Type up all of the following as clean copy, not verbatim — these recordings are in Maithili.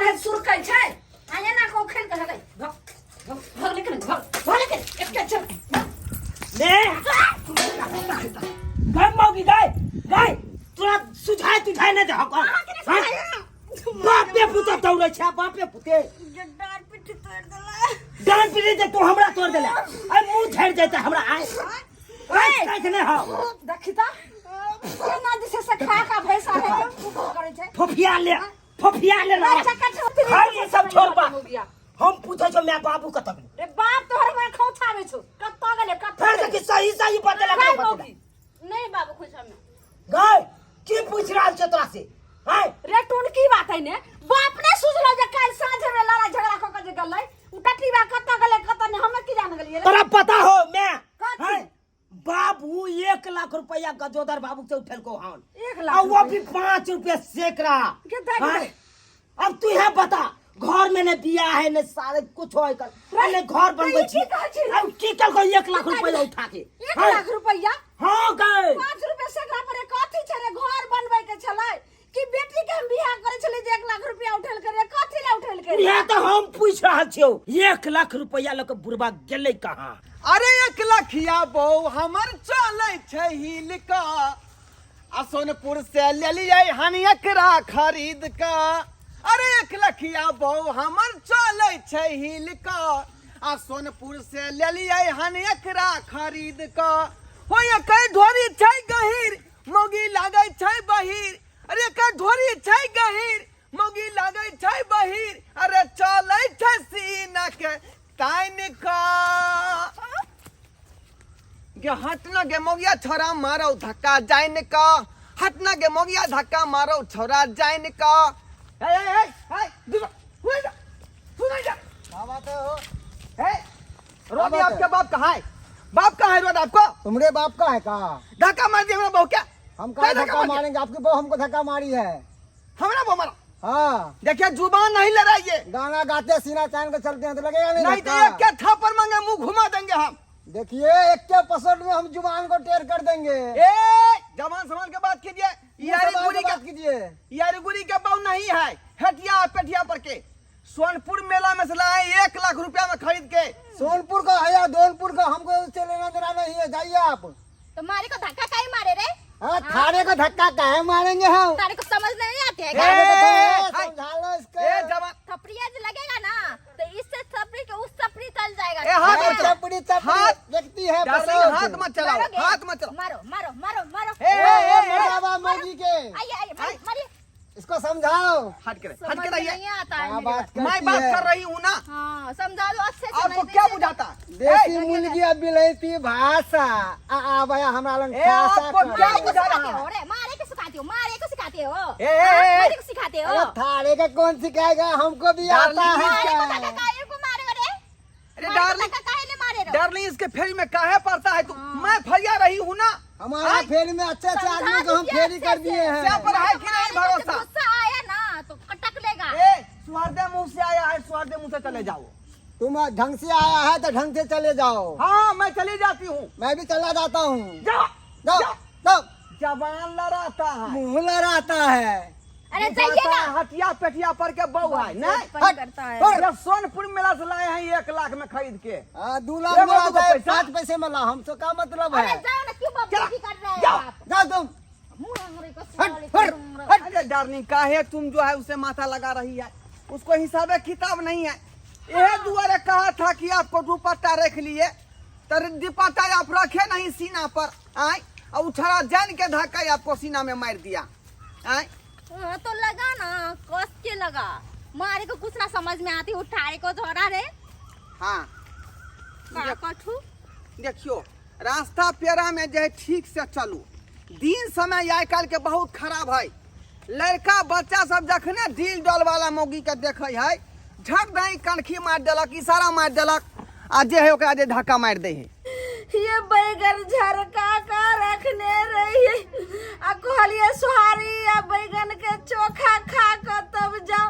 है सुरकै छै आ एना कऽ उखैल कऽ लगै भग भग भग लेकिन भग भग लेकिन एकटा चल ले गाय मौगी गाय गाय तोरा सुझाय तुझाय नहि दहक बापे पुते दौड़ै छै बापे पुते डार पिट्ठी तोड़ि देला डान पीटे जे तू हमरा तोड़ देला आइ मुंह झड़ि जेतै हमरा आइ आइ काटि नहि हौ देखी तऽ केना जे छै से खा खा भैंसा है करै छै फोफिया ले फोफिया ले ना खाली ई सब छोड़ बा हम पूछै छौ my बाबू कतऽ गेलै रे बाप तोहर हमरा खौछाबै छौ कतऽ गेलै कतऽ फेर देखी सही सही बतेला गाय बतेला मौगी नहीं बाबू खुश हमें गाय की पूछ रहल छौ तोरा से आय रे टून की बात है ने बाप ने सुझलो जे काल्हि साँझ में लड़ाई झगड़ा कऽ के जे गेलै उ टटीबा कतऽ गेलै कतऽ नहि हमे की जान गेलियै रे तोरा पता हो मैं कथी? आय, बाबू 1 लाख रुपया गजोदर बाबू से उठेलको हन 1 लाख आ वो भी 5 रुपया सैकड़ा। के दे आय, दे। अब तू है बता, घर में ने बिया है ने सारे कुछ हो कर ने घर बनबै ई छी की कहै छी? अब की कलको 1 लाख रुपया उठा के एक आय, लाख रुपया? हाँ गए। 5 रुपया सैकड़ा पर कथी छै रे? घर बनबै के छलै कि बेटी के हम बियाह करै छलै जे 1 लाख रुपया उठेल के रे? कथी ले उठेल के रे? इहे तो हम पूछ रहल छियौ, 1 लाख रुपया लऽ के बुढ़बा गेलै कहाँ? अरे एक लखिया बहू हमर चलै छै हिल का, आ सोनपुर से लेलियै हन एकरा खरीद का। अरे एक लखिया बहू हमर चलै छै हिल का, आ सोनपुर से लेलियै हन एकरा खरीद का। हो एकर ढोरी छै गहीर, मौगी लागै छै बहीर। अरे एकर ढोरी छै गहीर, मौगी लागै छै बहीर। अरे चलै छै सीना के तानि का। गे हट न गे मोगिया, छोरा मारो धक्का जाइन का। हट न गे मोगिया, धक्का मारो छोरा जाइन का। ए ए ए ए, दूर हुए जा, सुन जा। क्या बात है हो? ए रोड, बात आपके है? बाप कहाँ है? बाप कहाँ है? रोड आपको तुम्हारे बाप का है का? धक्का मार दिया हमरा बहू क्या? हम कहाँ धक्का धक्का मार दिया? मारेंगे? आपकी बहू हमको धक्का मारी है। हमरा बहू मारा? हाँ। देखिए, जुबान नहीं लड़ाइए। गाना गाते सीना तान के चलते हैं तो लगेगा नहीं नहीं तो धक्का? एक के थप्पड़ मांगे, मुंह घुमा देंगे हम। देखिए, एक के पसोट में हम जुबान को टेर कर देंगे। ए, जबान संभाल के बात कीजिए। मुंह यारी संभाल गुरी के का बात कीजिए। यारी गुरी के बहू नहीं है, हटिया पेटिया पर के सोनपुर मेला में से लाए 1 लाख रुपया में खरीद के। सोनपुर का है या धौलपुर का, हमको उससे लेना देना नहीं है। जाइए आप। तो मारे को धक्का काहे मारे रे? हाँ, थारे को धक्का काहे मारेंगे हम? तारे को समझ नहीं आती है ए, क्या? थारे को तो है, ए, समझा लो इसको। ए जवान। थपड़िया जो लगेगा ना तो इससे थपड़ी के उस थपड़ी चल जाएगा। ए, हाथ ए, मत चलाओ। चपड़ी चपड़ी हाथ देखती है डार्लिंग, बसोट। हाथ मत चलाओ। मारोगे? हाथ मत चलाओ। मारो मारो मारो मारो। ए, ए, ए, ए, ए, ए, मर्दाबा मौगी के। आइए आइए, मारिए मारिए। इसको समझाओ। हट के समझ हट के में रहिए। नहीं आता है क्या मेरी बात बात। करती मैं बात है? कर रही हूँ ना। हाँ, समझा दो अच्छे से। आपको नहीं तो क्या इसे- बुझाता? देसी ए, मुर्गी अब बिलैती भाषा आ आबया हमरा लंग ए, खासा आपको कर। क्या मारे को बुझा सिखाते रहा हो रे? मारे को सिखाते हो? मारे को सिखाते हो? ए, ए, हाँ, ए, मारे को सिखाते हो? अरे थारे का कौन सिखाएगा? हमको भी आता डार्लिंग, है। मारे को धक्का काहे को मारे रे? अरे मारे को डार्लिंग, धक्का काहे ले मारे रे? डार्लिंग, इसके फेरी में काहे पड़ता है तू? मैं फरिया रही हूँ ना। हमारा आय, फेरी में अच्छे अच्छे समझा आदमी को हम दीजिए फेरी अच्छे कर से। दिए हैं। क्या पर है कि नहीं मारे को जब भरोसा? गुस्सा आया ना तो कटक लेगा। ए, सुहार्दे मुंह से आया है, सुहार्दे मुंह से चले जाओ। तुम ढंग से आया है तो ढंग से चले जाओ। हाँ, मैं चली जाती हूँ। मैं भी चला जाता हूँ। जाओ। जाओ जाओ। जबान लड़ाता है। मुंह लड़ाता है। अरे जाइए ना। हटिया पेटिया पर के बहू है नहीं। बचपन करता है। हट। ये सोनपुर मेला से लाए हैं 1 लाख में खरीद के। हाँ, 2 लाख एगो में दूगो आता है, पैसा। 5 पैसे में ला, हमसे का मतलब अरे है? जाओ ना, क्यों बदतमीजी कर रहे हो जाओ। आप? जाओ तुम। मुंह हमरे को हट, साले हट, तुम। हट। अरे डार्लिंग, काहे तुम जो है उसे माथा लगा रही है? उसको हिसाबे किताब नहीं है। यह दुआरे कहा था कि आपको दुपट्टा रख लिए तो दुपट्टा आप रखे नहीं सीना पर आए और उठा जान के धक्का आपको सीना में मार दिया आए। हाँ, तो लगा ना, कस के लगा। मारे को कुछ ना समझ में आती, उठारे को थोड़ा रे। हाँ। का कठू। देखियो, रास्ता पेरा में जे है ठीक से चलू। दिन समय आइ काल्हि के बहुत खराब है। लड़का बच्चा सब जखने डील डॉल वाला मौगी के देखे है, झट दही कनखी मारि देलक, इशारा मारि देलक आ जे है ओकरा जे धक्का मारि दै है। ये बैगन झरका का रखने रहिए आ कहलिए सोहारी आ बैगन के चोखा खा के तब जाओ,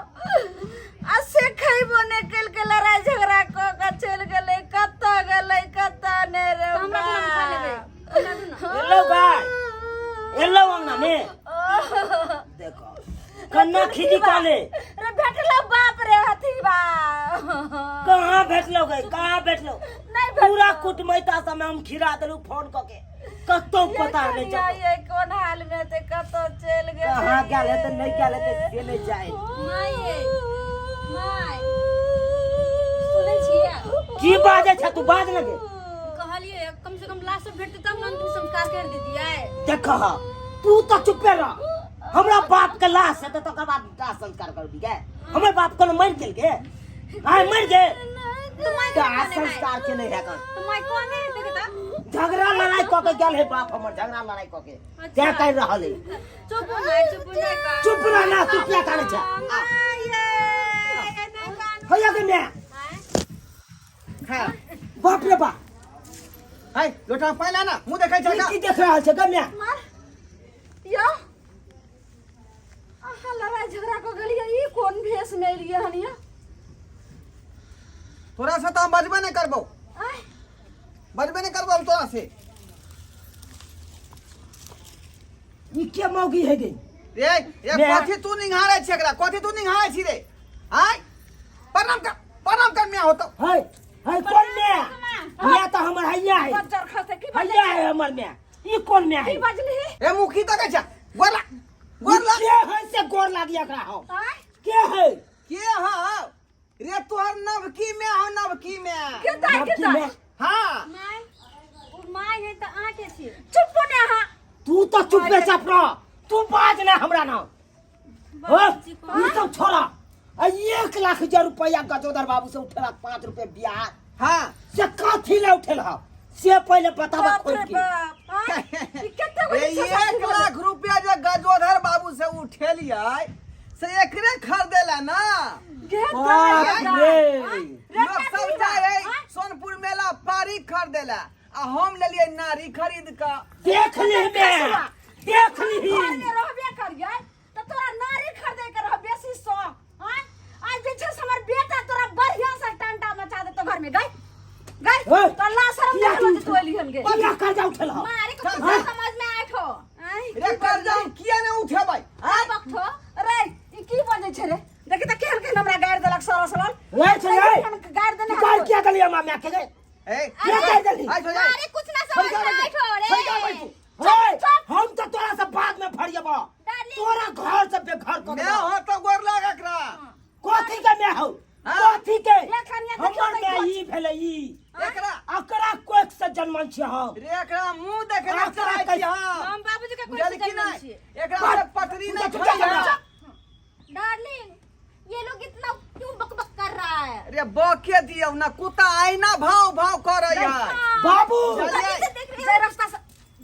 आ से खैबो ने कल के लड़ाई झगड़ा क के चलि गेलै। कतऽ गेलै, कतऽ नहि रे? तो हमरा कोना खा लेबै? खिला दू ना। एलो गाय, एलो अंगना में देखो कन्ना खिजी काले। रे भेटलो बाप। बा। कहाँ भेटलो गई, कहाँ भेटलो? नहीं भेटलो। पूरा कुटमैता समय हम खिरा देलू फोन कऽ के, कतौ ये पता नहीं कनिया चलतो। ये कोन हाल में ते कतौ चलि गेलै। कहाँ गेल हेतै, नहि गेल हेतै से नहि जाय। माय ये, माय सुनै छियै? की बाजै छ तू, बाज ने गे। कहलियै कम से कम लाश सब भेटतै तब ने अंतिम संस्कार कर दितियै। देख, तू तऽ चुपे रह। हमरा बाप के लाश हेतै तकर बाद दाह संस्कार करबी गे? हमर बाप कोनो मरि गेल गे? आय मरि गेल? तऽ माय दाह कोने संस्कार के नहीं है कर। तऽ माय कोने हेतै के तऽ? झगड़ा लड़ाई कऽ के गेल है बाप हमर, झगड़ा लड़ाई कऽ के तें कहि रहल है। चुप माय, चुप नहि कर। चुप रह ना, तू किया कानै छ? हैया के मैं हाँ। बाप रे बाप। हाय, लोटा में पानि ला ना, मुँह देखै छै ई का? की देख रहल छै गम्या? मार यो, अहाँ लड़ाई झगड़ा कऽ गेलियै, ई कोन भेष में एलियै हन यो? तोरा से तऽ हम बजबे नहि करबौ। आँय? बजबे नहि करबौ हम तोरा से। ई के मौगी है गे? रे रे, कथी तू निंघारै छी एकरा? कथी तू निंघारै छी रे? आय, प्रणाम कर, प्रणाम कर, मियाँ होतो। है है, कोन म्या? म्या तऽ हमर हैया है। बज्जर खसे की बजै? हैया है हमर म्या, ई कोन म्या है? की बजली? ए मुखी तक छै, गोर लाग, गोर लाग। के है से गोर लागी एकरा हम? आँय? के है? के हौ रे? तोहर नवकी में हौ, नवकी में। के ताय के नवकी ताय म्या? हाँ। माय, ओ my है तऽ अहाँ के छी? चुप ने अहाँ। तू तऽ चुपे चाप रह, तू बाज ना हमरा ना। बाबूजी को ई सब छोड़ा, आ 1 लाख जे रुपया गजोदर बाबू से उठेला 5 रुपये ब्याज, से कथी ले उठेल हौ से पहले बताबा। बाप खोल रे के बाप, आँय? ई कते ए बड़ी 1 लाख रुपया जे गजोधर बाबू से उठेलियै से एकरे खरीदेला ना। गे बाप दाय, रे। दाय। लोग सब जाय है सोनपुर मेला पारी खरीदेला, आ हम लेलियै नारी खरीद कऽ। देख ली बे, देख ली। घर में रहबे करियै तऽ तोरा नारी खरीदे के रह बेसी शौक? आँय, आज जे छै से हमर बेटा तोरा बढ़िया से टंटा मचा देतो घर में। गई गई, ओए, तो ला शरम किया देखलो जे तू तू एलिहन गे? किया कर्जा उठेल हौ? मारे को कुछ समझ में आठ हो। आँय, रे, कर्जा हम किया ने उठेबै? आँय? वक्त हो। रे, ई की बजै छै रे? देखी तऽ केहन केहन हमरा गारि देलक सरल सरल। रे छै रे। गारि देने। तू गारि किया देली हमरा माय के गे? ए किया गारि देली? आइ छो जाय। मारे कुछ ना समझ में आठ हो रे। फरिका बैठू। हे, हम तो तोरा से बाद में फरियबो। डार्लिंग। तोरा घर से बेघर कर मैं देबो। हो तो गोर लाग एकरा। कथी के मैं हौ? हाँ। कथी के? ये कनिया देखियौ हमर तऽ माय ई ई भेलै ई। एकरा अकरा कोख से जन्मल छी हम। रे, एकरा मुंह देखे एकरा ने चाहै छी हम। हम बाबूजी के कोई बुझल कि जन्म नहि? छियै। एकरा से पटरी नहि चुप, चुप, खाइ। डार्लिंग, ये लोग इतना क्यों बकबक कर रहा है? रे, बके दियौ ना, कुत्ता आईना भाव भाव करै है। बाबू। बुझलियै? से देख रहे जाय रास्ता से,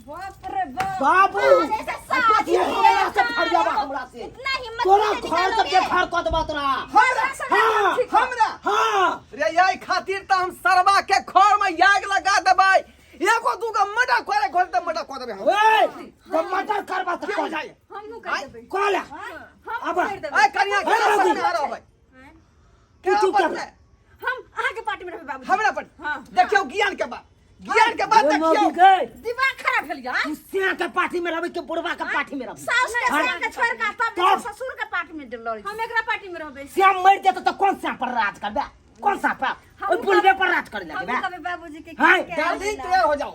बाप रे बाप। बाबू, अरे से कथी हमरा से फरियाबा हमरा से? इतना हिम्मत तोरा कैसे घर से निकालोगे? बेघर कऽ देबो तोरा। हमरा? हाँ। हमरा? हाँ। रे, यही खातिर तऽ हम सरवा के खर में आग लगा देबै। एगो दूगो मर्डर करे खोल तऽ मर्डर कऽ देबै हम। ओए, जब मर्डर करबा तऽ के कऽ। बुझाइए? हमहूँ कर देबै। कऽ ले। हम अब कर देबै। ऐ कनिया, हे केना बाबू। पर में रहबै? तू चुप केना कर। पर? हम अहाँके पार्टी में रहबै बाबूजी। हमरा पर? हाँ। देखियौ ज्ञान के बात, ज्ञान के बात। ओए देखियौ। मौगी गई, दिमाग खराब भेल या? तू सिया के पार्टी में रहबी कि बुढ़वा के पार्टी में रहबी? सास के हाँ। सिया के छोड़ के तब तब। ससुर के पार्टी में लड़ी। हम एकरा पार्टी में रहबै। श्याम मर जेतौ तऽ कोन श्याम पर राज करबे? कोन सा पर? ओहि पुलवे पर राज करे लगबे? हमहूँ कहबै बाबूजी के। हाँ। के डार्लिंग, तैयार हो जाओ,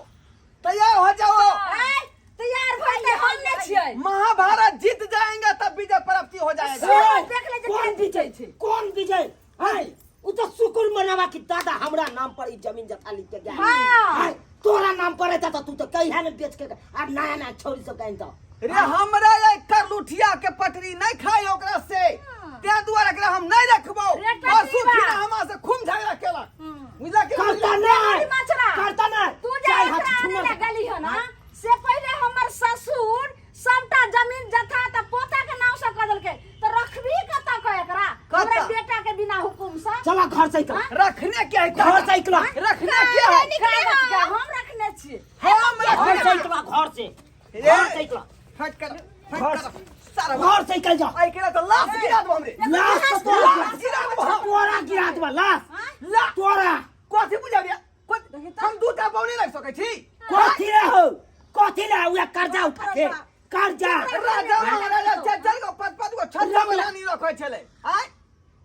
तैयार हो जाओ। आय, तैयार भइल हम नै छियै। महाभारत जीत जाएंगे तब विजय प्राप्ति हो जाएगा। ए, देख ले जे कोन केहन विजय जीतै छै। कोन विजय है? उ तो शुक्र मनावा कि दादा हमरा नाम पर ई जमीन जथा लिख के गया। हाँ। है, तोरा नाम पर रहता तो तू तो कहिया ने बेच के आब नया नया छौरी सब कहीं तो। रे, हमरा एक लुठिया के पटरी नहीं खाई ओकरा से, ते दुआरे एकरा हम नहीं रखबो। रे परसू टटीबा। खिना हमरा से खूब झगड़ा केलक, बुझला कि? करता नहीं, मचरा। करता नहीं। तू जे चाहे हाथ एकरा आने छुना ला गेली हन से पहिले हमर ससुर सबटा जमीन जथा त पोता के नाम से कऽ देलकै, त रखबी कतऽ के एकरा? हमरा बेटा के बिना हुकुम से? चला घर से निकला। रखने क्या है? घर से निकला। रखने क्या है? कागज के हम रखने छियै। हम घर से रखने निकला, घर से, रे। घर से निकला। फट कर, फट घर कर से। सारा। घर से निकल जा। आई केरा तो लाश गिरा दो हमरे। लाश तो तोरा लाश गिरा दो हम। तोरा गिरा देबा लाश। ला तोरा। कथी बुझाबिया? हम दूटा बौनी रख सकै छी? कथी रे हो, कथी रे? उहे कर्जा उठा के कर्जा। राजा महाराजा चार चार गो, पाँच पाँच गो, छह छह गो रानी रखै छलै। आय।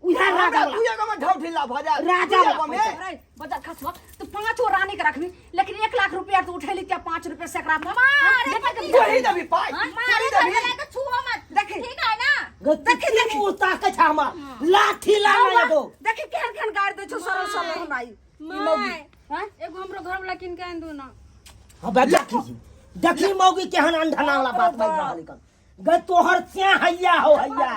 उहे राजा हमरा वाला। दुइए गो में ढाव ढिल्ला भऽ जायत राजा दुइए गो में अरे बजा खसवा तो पांच गो रानी के रखबी लेकिन 1 लाख रुपया तो उठेली क्या 5 रुपया से एकरा मारे पति। तोही देबी पाइ मारे तोही घर देबी वाला के छुओ मत। देखी। ठीक है ना? देखी देखी मुंह ताके छै हमर लाठी लाना एगो। देखी केहन केहन गाड़ दै छौ सरल सरल हमरा ई ई मौगी। माय, एगो हमरो घर वाला किन के आनि दू ना। अबे देखी देखी मौगी केहन अंधना वाला बात बाजि रहल हन। गै तोहर स्या हैया हो हैया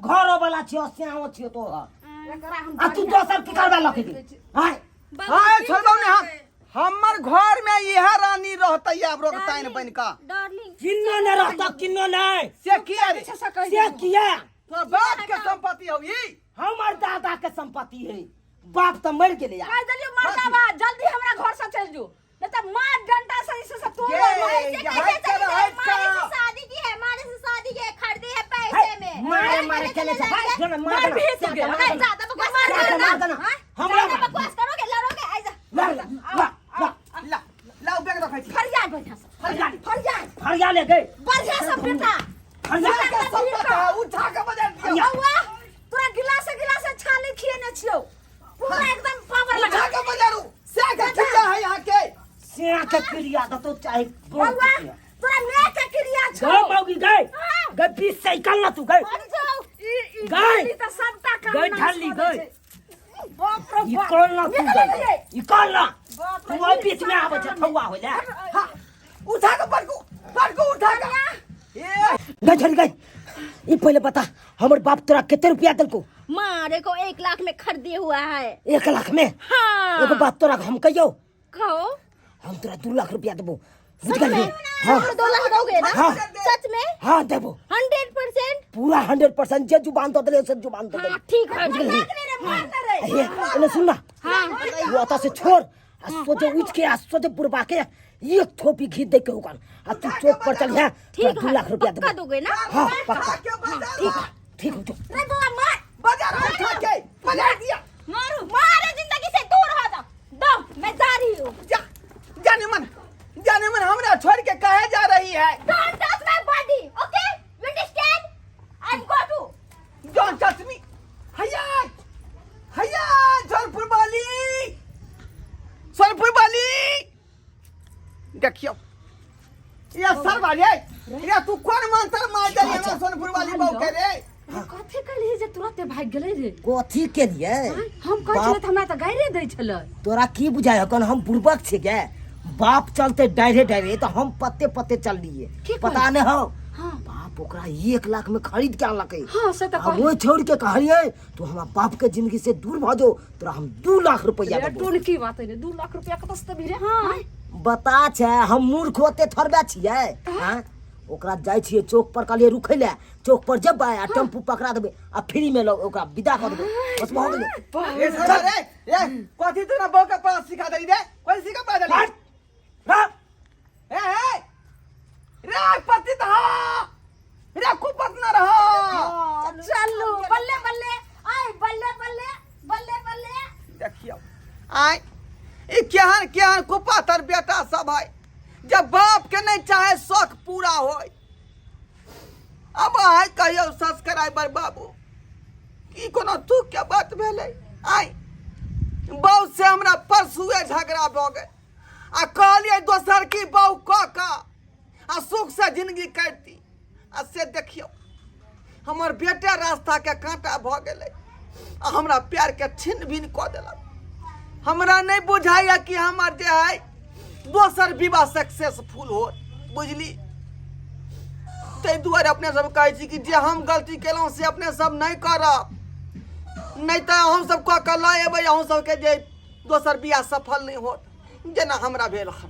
घरो वाला छियो स्याओ छियो तोहर एकरा हम आ तू दोसर की करबा लके दे हाय। हाँ छोड़बौ ने हम। हमर घर में इहे रानी रहतै आब रोकताइन बनि कऽ। डार्लिंग। किन्नो ने रहता किन्नो नहीं। से किया रे? से किया? तोर बाप के संपत्ति हौ ई। हमर दादा के संपत्ति है, बाप तो मर गेलै यार। कह देलियो मर्दाबा जल्दी हमरा घर से चल जो, नहीं तो मार डंडा से इसे सब तोड़ ये, मार। ये, कैसे हट कर, चली गई? हट मारे कर। से शादी की है, मारे से शादी की है, खरीदी है पैसे में। मारे मारे चले जा भाई, जो ना मार मार देना। भी तो मार देना। ज्यादा बकवास मार करोगे देना, ना? मार देना। हाँ? हमरा ज्यादा मार। बकवास करोगे, लड़ोगे, ऐसा। ला ला ला ला। ला ला बैग रखै छी। फरियाद बढ़िया से फरियाद। फरियाद फरिया ले गए। बढ़िया से बेटा। फरिया। के संपत्ति है उठा के बजा दियो। बउआ तोरा गिलास गिलास छाली खिएने छियौ पूरा एकदम पावर उठा लगा के बजारू से के खिया है यहाँ के। सिया के क्रिया दतो चाहे बउआ तोरा मैं के क्रिया छौ। गए मौगी गए गए 20 साइकिल ना तू गए। अरे जाओ ई ई गए। ढाली त सबटा काम गए नाश ढाली कऽ दै गए। छै। बाप रे ई बाप। कौन ना तू निकल गए गेलियै। ई कौन ना बाप रे, तू ओइ ई बीच में आबै छै ठौआ होइले। हाँ उठा के बड़कू बड़कू उठा के ए गए झल गए ई पहले बता हमर बाप तोरा कितने रुपया देलको? मारे को 1 लाख में खरीदे हुआ है। 1 लाख में? हाँ। एगो बात तोरा हम कहियो। कहो। हम तोरा 2 लाख रुपया देबो। बुझ सच गेलही? में? हाँ। हमरो 2 लाख दोगे ना? हाँ। सच में? हाँ देबो। 100%? पूरा 100% जे जुबान दऽ देले से जुबान दऽ देले। हाँ, ठीक है। बुझ गेलही? मार ना रे। हे, एने सुन ना। हाँ। वो अतः से छोड़ आ सोचे उठ के आ सोचे बुढ़बा के एक थोपी घी दे के होगा आ तू चौक पर चल जा। ठीक 2 है। लाख रुपया पक्का देबो। दोगे ना? हाँ उठा पक्का। के बजारू ठीक ठीक हो जो। रे बउआ मार। बजारू उठा के बजा दिया। मारो मारो जिंदगी से दूर हो जाओ। दो मैं जा रही हूँ। जा जाने मन जाने मन हमरा छोड़ के कहे जा रही है। Don't touch my body, okay? You understand? I'm go to. Don't touch me. हैया हैया सोनपुर वाली सोनपुर वाली देखियो ये सर वाली ये तू कौन मंत्र मार दे हमरा सोनपुर वाली बहू के रे? कथी कहलियै जे तुरते भागि गेलै रे? कथी के लिए? हम कहै छलियै तऽ हमरा तऽ गाइरे दै छलै। तोरा की बुझाय हकन हम बुड़बक छे गे? बाप चलते डायरे डायरे तो हम पत्ते पत्ते चल लिए। की पता नहीं हो। हाँ। बाप ओकरा 1 लाख में खरीद के आनलकै। हाँ, से तऽ आ वो छोड़ के कहलियै तू हमरा बाप के जिंदगी से दूर भ जो तोरा हम 2 लाख रुपया रे देबो। टोन की बात है 2 लाख रुपया कतऽ से देबही रे? हाँ। बता छै हम मूर्ख होते थोड़बे छियै। हाँ ओकरा जाइ छियै चौक पर कहलियै रुकै ले चौक पर जेबै आ टेम्पू पकड़ा देबै आ फ्री में लग ओकरा विदा कऽ देबै बस भऽ गेलै। ए सर रे ए कथी तोरा बहू के पास सिखा देली रे? कथी सिखा पा देली? हट, हट। ए ए रे पति त रे कुपत न रह। चलू बल्ले बल्ले आय बल्ले बल्ले बल्ले बल्ले। देखियो आय ई केहन केहन कुपातर बेटा सब है जब बाप के नहीं चाहे शौक पूरा होय। अब आय कहियो सब्सक्राइबर बाबू की कोनो दुख के बात भेलै? आय बहू से हमरा परसुए झगड़ा भऽ गेल आ कहलियै दोसर की बहू कऽ कऽ आ सुख से जिंदगी काटती आ से देखियो हमर बेटे रास्ता के कांटा भऽ गेलै आ हमरा प्यार के छिन्न भिन्न कऽ देलक। हमरा नहीं बुझाइया कि हमर जे है दोसर विवाह सक्सेसफुल हो बुझली। ताहि दुआरे अपने सब कहै छी कि जे हम गलती केलहुँ से अपने सब नहीं करब, नहीं तऽ हम सब कऽ कऽ लऽ एबै अहूँ सबके जे दोसर बियाह सफल नहीं होत जेना हमरा भेल हन।